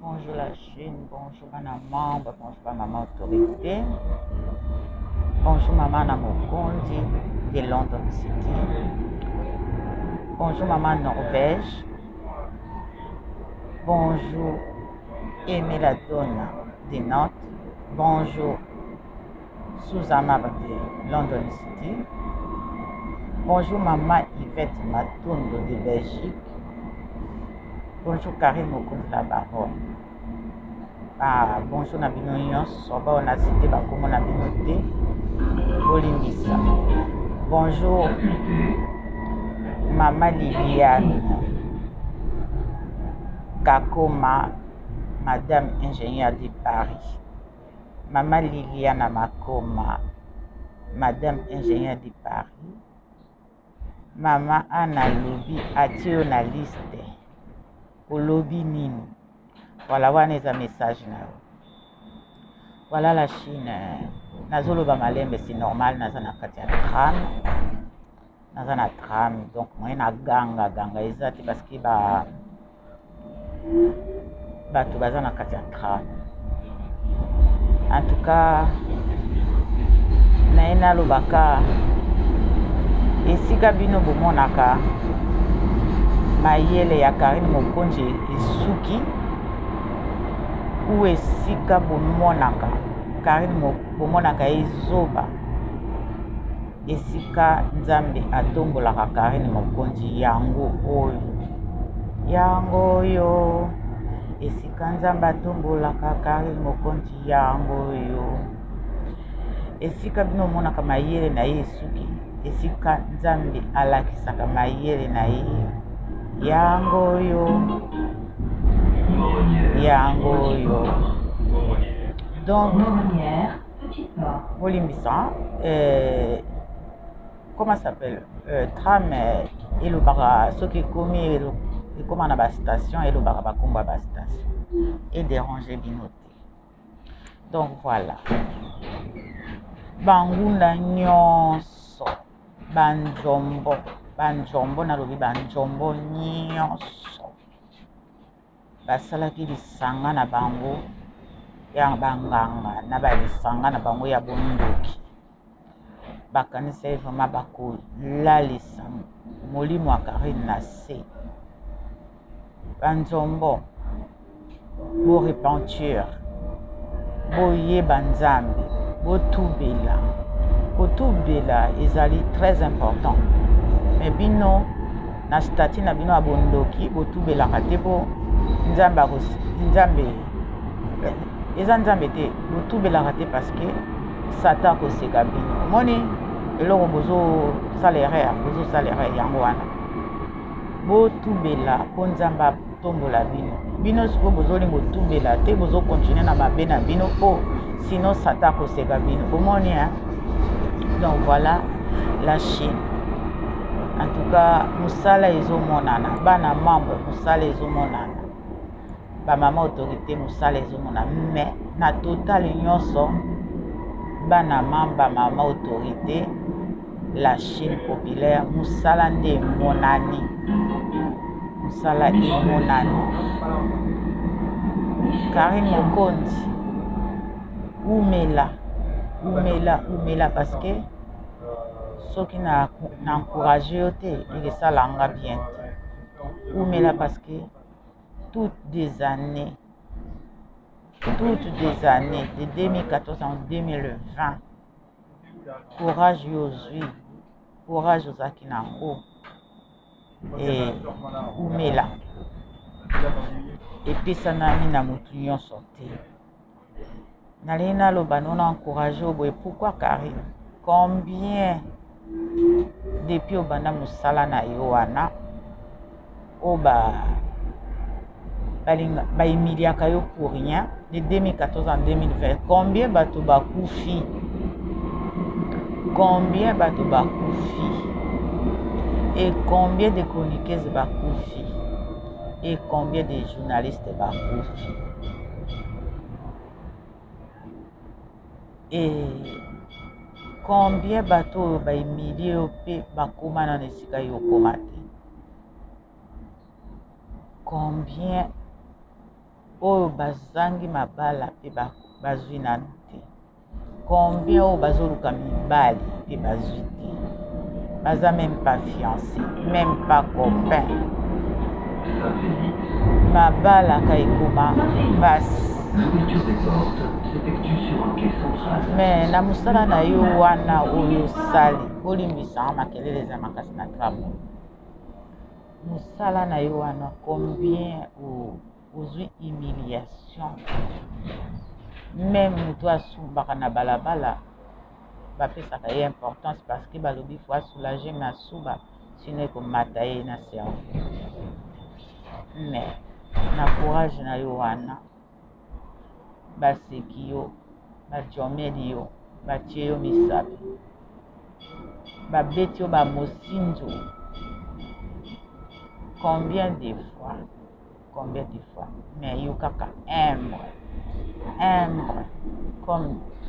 Bonjour la Chine, bonjour bana membre, bonjour ba maman autorité. Bonjour maman na Mokonzi de London City. Bonjour maman Norvège. Bonjour Aimé la Donna de Nantes. Bonjour Susanna de London City. Bonjour maman Yvette Matondo de Belgique. Bonjour Karine Mokonzi la baronne. Ah, bonjour na bino nyonso bao na cité bakombo na bino te bolimbisa. Bonjour mama Liliane Kakoma, madame ingénieure de Paris. Mama Liliana Makoma, madame ingénieure de Paris. Mama Anna alobi atie yo na liste, olobi nini? Voilà, wana eza message na yo. Voilà la Chine, nazoloba malembe, c'est normal, naza na kati ya tram, naza na tram, donc moyen na ganga ganga eza te parce que ba bato baza na kati ya tram. En tout cas, naye nalobaka esika bino bomonaka mayele ya Karine Mokonzi esuki ou esika bomonaka Karine bomonaka ye zoba, esika Nzambe atombolaka Karine Mokonzi yango oyo, yango oyo esika Nzambe atombolaka Karine Mokonzi yango oyo, esika bino omonaka mayele na ye esuki, esika Nzambe alakisaka mayele na ye yango oyo, yango oyo. Donc bolimbisa, comment ça s'appelle, tram elobaka soki ekomi ekoma na bastation, elobaka bakombo ya bastation, edérange bino te. Donc voilà, bangunda nyonso, banzombo, banzombo, nalobi banzombo nyonso basalaki lisanga na bango ya banganga na balisanga na bango ya bondoki, bakanisa ye vraiment bakolalisa molimo ya Karine na se. Banzombo, bo repentir, boyeba Nzambe, botubela. Kotubela ezali très important, mais bino na statut na bino ya bondoki botubelaka te, po Nzambe Nzambe eza Nzambe te, botubelaka te parce que Satan akoseka bino. Omoni eloko bozosala erreur, bozosala erreur yango wana. Botubela mpo Nzambe atombola bino. Bino sikoyo bozolinga otubela te, bozokontinue na mabe na bino, mpo sinon Satan akoseka bino. Bomoni hein? Donc voilà la Chine. En tout cas, mosala ezomonana, bana membre mosala ezomonana, bamama autorité mosala ezomonana, mais na total nyonso bana membre, bamama autorité, la Chine populaire, mosala nde emonani, mosala emonani. Karine Mokonzi, umela, umela, umela, parce que soki na encourage yo te ekesala nga bien te. Umela parce que toutes des années, toutes des années de 2014 en 2020, courage yo ozwi, courage ozalaki nango, e umela epesanami na motu nyonso te. Nalingi naloba no na encourage yo boye. Pourquoi Karine? Combien depuis obanda mosala na yo wana oyo bahumiliaka yo pour rien, de 2014 en 2020, combien bato bakufi, combien bato bakufi, et combien de chroniqueuses bakufi, et combien de journalistes bakufi, et combien bato oyo bahumilie yo mpe bakóma nano esika yo okóma te, combien. Oyo bazangi mabala mpe bazwi nanu te? Combien oyo bazoluka mibali mpe bazwi te? Baza même pas fiancé, même pas copain. Mabala ka ekoma mpasi. Mais na mosala na yo wana oyo osali, bolimbisanga, makelele eza makasi na tramo. Mosala na yo wana, combien ozwi humiliation? Même moto asumbaka na balabala, bapesaka ye importance parce que balobi faut asoulage me asuba, sinon ekomata ye na cerveau. Mais na courage na yo wana, baseki yo, bajomeli yo, batie yo misapi, babeti yo bamosinzo. Combien de fois, combien de fois? Mais yo kaka humble, humble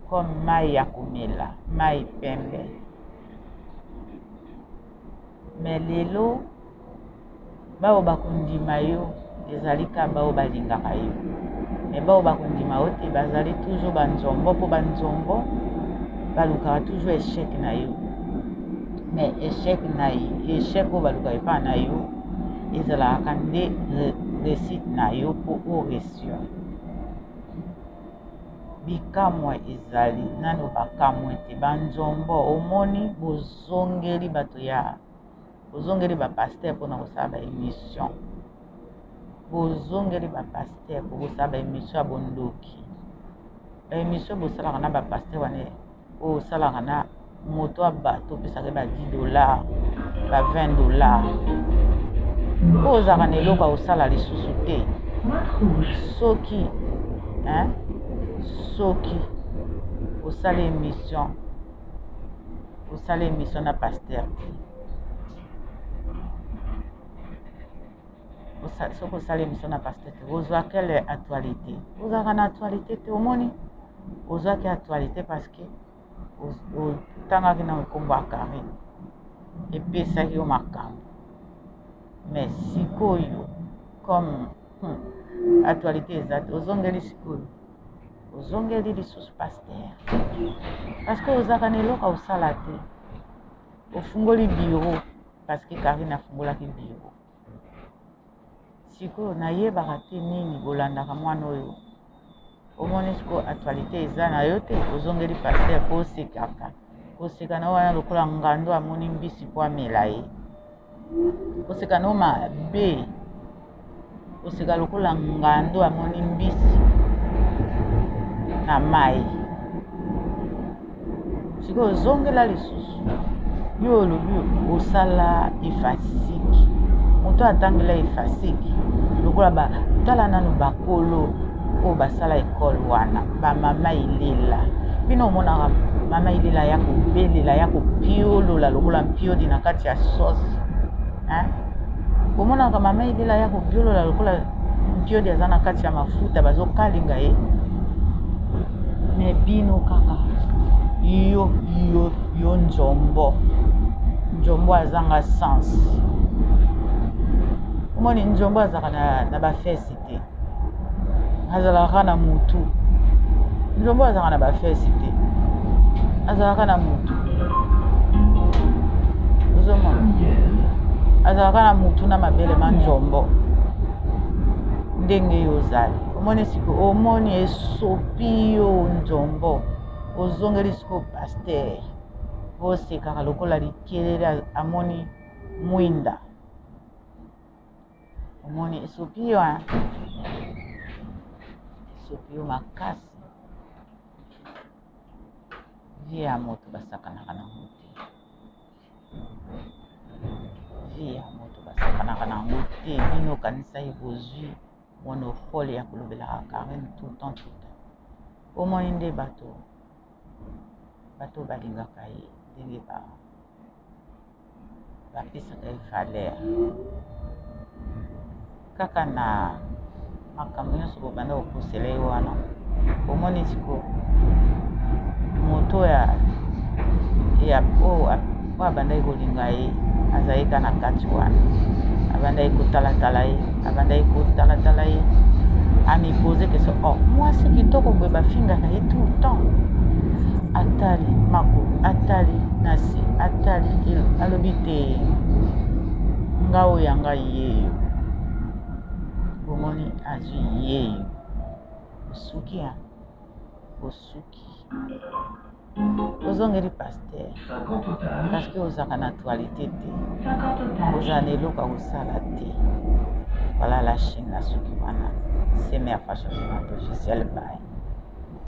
comme mai ya komela mai pembe. Mais lelo bao bakondima yo ezali ka bao balingaka yo, mais bao bakondima yo te bazali toujours banzombo, mpo banzombo balukaka toujours échec na yo. Mais échec na ye, échec oyo balukaka epai na yo ezalaka nde réussite na yo mpo oréussir. Bikamwa ezali nano, bakamwe te, banzombo. Omoni, bozongeli bato ya bozongeli bapasteur mpona kosala baémission, bozongeli bapasteur mpo kosala baémission ya bondoki. Baémission bosalaka na bapasteur wana, oyo osalaka na moto ya bato, opesaka ba 10 $, ba 20 $, oyo ozalaka na eloko ya kosala lisusu te. Soki, hein, soki osala émission, osala émission na pasteur te, soki osala émission na pasteur te, ozwa quelle actualité? Ozalaka na actualité te. Omoni, ozwaki actualité parce que otangaki na nkombo ya Karine, epesaki yo makambo. Mais sikoyo, comme actualité eza te, ozongeli sikoyo, ozongeli lisusu pasteur parce que ozalaka na eloko osala te. Ofungoli bureau parce que Karine afungolaki bureau. Sikoyo nayebaka te nini bolandaka mwana oyo. Omoni, sikoyo actualité eza na yo te, ozongeli pasteur mpo osekaka. Koseka na wana lokola ngando amoni mbisi mpo amela ye. Koseka no mabe, koseka lokola ngando amoni mbisi na mai. Sikoyo ozongela lisusu. Yo olobi osala IFASIC, moto atangela IFASIC lokola batala nanu bakolo oyo basala ekole wana, bamama Ilela. Bino omonaka mama Ilela ya kobelela, ya kopiolola lokola mpiodi na kati ya sauce? Omonaka mama Ilela ya kopiolola lokola mpiodi aza na kati ya mafuta bazokalinga ye? Mais bino kaka yo, yo, yo nzombo, nzombo azanga sens. Omoni, nzombo azalaka na bafesi te, azalaka na mutu. Nzombo azalaka na bafesi te, azalaka na mutu. Ozomona, azalaka na mutu na mabele ma nzombo ndenge yo ozali. Omoni siko, omoni, esopi yo nzombo, ozongeli sikoyo pasteur, osekaka lokola likelele amoni mwinda. Omoni, esopi yo, esopi yo makasi. Vie ya moto basakanaka nango te, vie ya moto basakanaka nango te. Bino okanisaki bozwi monopole ya kolobelaka Karine tout le temps, tout le temps. Omoni nde bato balingaka ye, ndenge bapesaka ye valeur kaka na makambo nyonso bobanda kokosela ye wana. Omoni sikoyo, moto ya oyo abandaki kolinga ye azalaki kaka na kati wana, abandaki kotalatala ye. Abandaki kotalatala ye, amipose question, oh, mwasi kitoko boye bafingaka ye tout le temps. Atali makolo, atali na se, atali, alobi te, nga oyo ya ngai yeyo. Bomoni, azwi yeyo. Osuki ya osuki, ozongeli pasteur parce que ozalaka na actualité te, ozala na eloko ya kosala te. Voilà la Chine, nasuki wana. Semer Fashion Vivante officiel, bye.